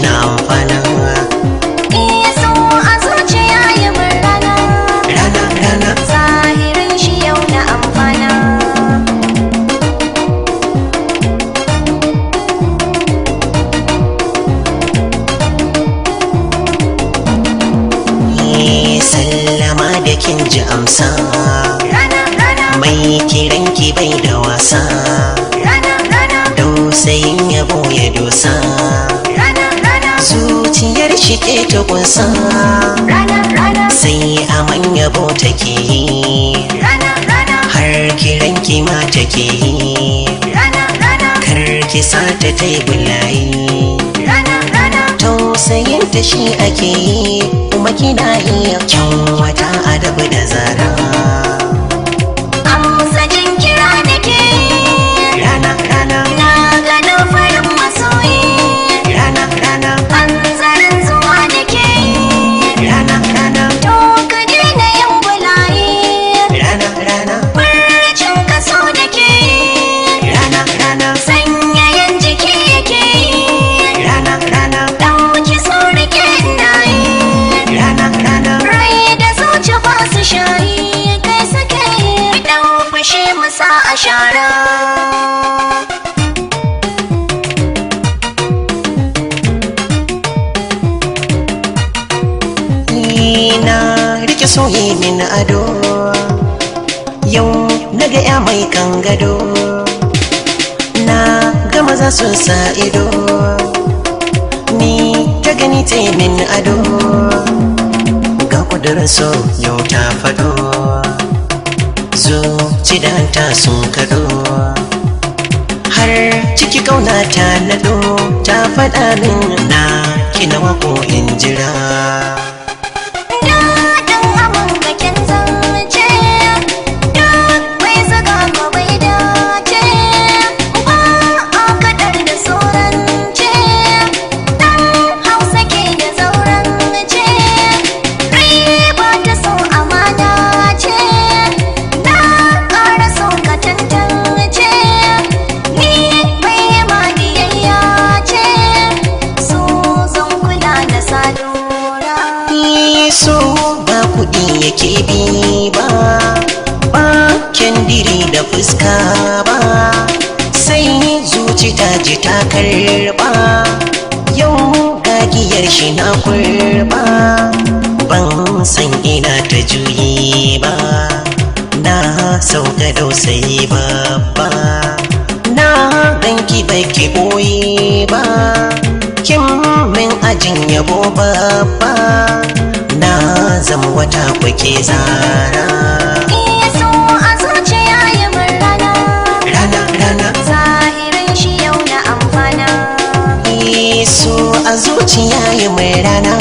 na amfana. Iya so a zuciya yi min rana. Rana rana. Zahirin shi yau na amfana. Ni sallama da kin ji amsa. Rana rana. Mai kiranki bai da wasa. Rana rana. Dausayin yabo ya dosa. Rana rana. Zuciyar shi ke ta kunsa. Rana rana. Sai aman yabo take yi. Rana rana. Har kiranki ma take yi. Rana rana. Kar ki sata ta yi bulayi. Rana rana. Tausayin ta shi ake yi kuma kina iya kyan wata adabu da zara. Amsa jin kira nake. Rana rana. Na gano farin masoyi. Rana rana. Hanzarin zuwa nake. Rana rana. To ka daina yin bulayi. Rana rana. Furcin kaso nake. Rana rana. Sanyayan jiki yake. Rana rana. Ɗauki so rike na yi. Rana rana. Rai da zuci ba su shayi. Kai suke ɗau fushi mu sa a shara. Ni na rike soyi min ado. Yau na ga ya mai kan gado. Na ga maza sun sa ido. Ni ta gani ta yi min ado. Ga kudurin so yau ta fado. Zuci da hanta sun kado. Har ciki kauna ta nado. Ta faɗa min na kina wako in jira. Daɗin abin kakin zance, duk mai zaga ko bai dace, ba a kaɗar da saurance, ɗan Hausa ke da zaurance, riba ta so amana ce, na ƙara so ka tantance, ni mai ma biyayya ce, so zan kula da salura. So ba kuɗi yake bi ba, ba kyandiri da fuska ba, sai zuci ta ji ta karba. Yau gagiyar shi na kurba, ban san ina ta juyi ba. Na sauka dausayi babba, na ganki baki boye ba. Kin min ajin yabo babba, na zama wata kwake zara. Iya so a zuciya yi min rana. Rana rana. Zahirin shi yau na amfana. So a zuciya yi mai rana.